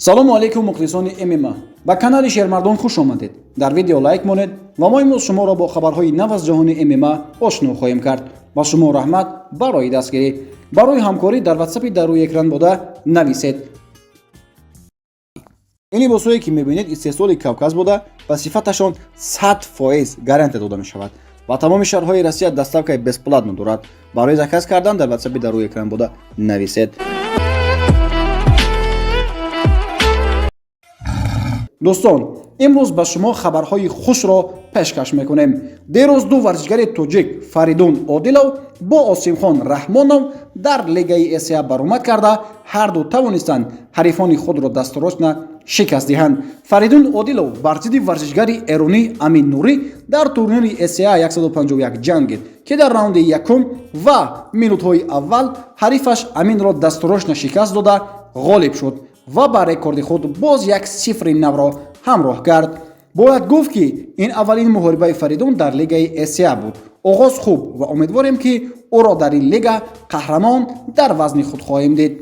Салому алейкум, мухлисони ММА, ба канали Шермардон хуш омадед. Дар видео лайк монед ва мо имрӯз шуморо бо хабарҳои нав аз ҷаҳони ММА ошно хоҳем кард. Ба шумо раҳмат барои дастгирӣ. Барои ҳамкорӣ дар ватсапи дар рӯи экран буда нависед. Ин либосҳое, ки мебинед, истеҳсоли Кавказ буда, ба сифаташон 100% гарантия дода мешавад ва тамоми шаҳрҳои Россия доставкаи бесплатно дорад. Барои заказ кардан дар ватсапи дар рӯи экран буда нависед. Дӯстон, имрӯз ба шумо хабарҳои хушро пешкаш мекунем. Дерӯз ду варзишгари тоҷик, Фаридун Одилов бо Осимхон Раҳмонов, дар лигаи ЭСА баромад карда, ҳарду тавонистанд ҳарифони худро дастрочна шикаст диҳанд. Фаридун Одилов бар зидди варзишгари эронӣ Амин Нурӣ дар турнири ЭСА 151 ҷангид, ки дар раунди якум ва минутҳои аввал ҳарифаш Аминро дастрочна шикаст дода, ғолиб шуд ва ба рекорди худ боз як сифри навро ҳамроҳ кард. Бояд гуфт, ки ин аввалин муҳорибаи Фаридун дар лигаи ЭСА буд. Оғоз хуб ва умедворем, ки ӯро дар ин лига қаҳрамон дар вазни худ хоҳем дид.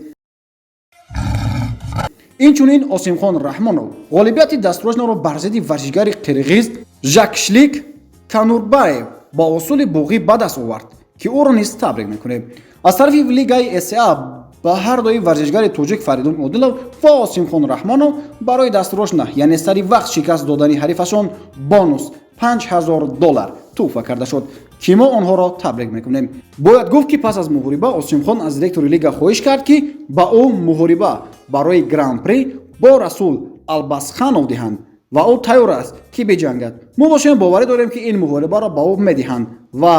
Инчунин Осимхон Раҳмонов ғолибияти дастрочнаро бар зидди варзишгари қирғиз Жакшлик Канурбаев ба усули буғӣ ба даст овард, ки ӯро низ табрик мекунем. Аз тарафи лигаи ЭСА ба ҳар дуи варзишгари тоҷик, Фаридун Одилов ва Осимхон Раҳмонов, барои дастрочна, яъне сари вақт шикаст додани ҳарифашон, бонус 5000 доллар тӯҳфа карда шуд, ки мо онҳоро табрик мекунем. Бояд гуфт, ки пас аз муҳориба Осимхон аз директори лига хоҳиш кард, ки ба ӯ муҳориба барои гран-при бо Расул Албасханов диҳанд ва ӯ тайёр аст, ки биҷангад. Мо бошем, боварӣ дорем, ки ин муҳорибаро ба ӯ медиҳанд ва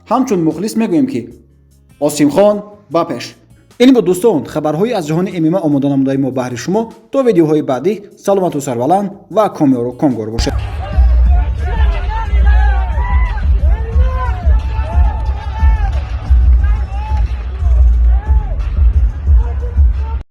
ҳамчун мухлис мегӯем, ки Осимхон, ба пеш! Ин буд, дӯстон, хабарҳои аз ҷаҳони ММА омода намудаи мо баҳри шумо. То видеоҳои баъдӣ саломату сарбаланд ва комёру комгор бошед.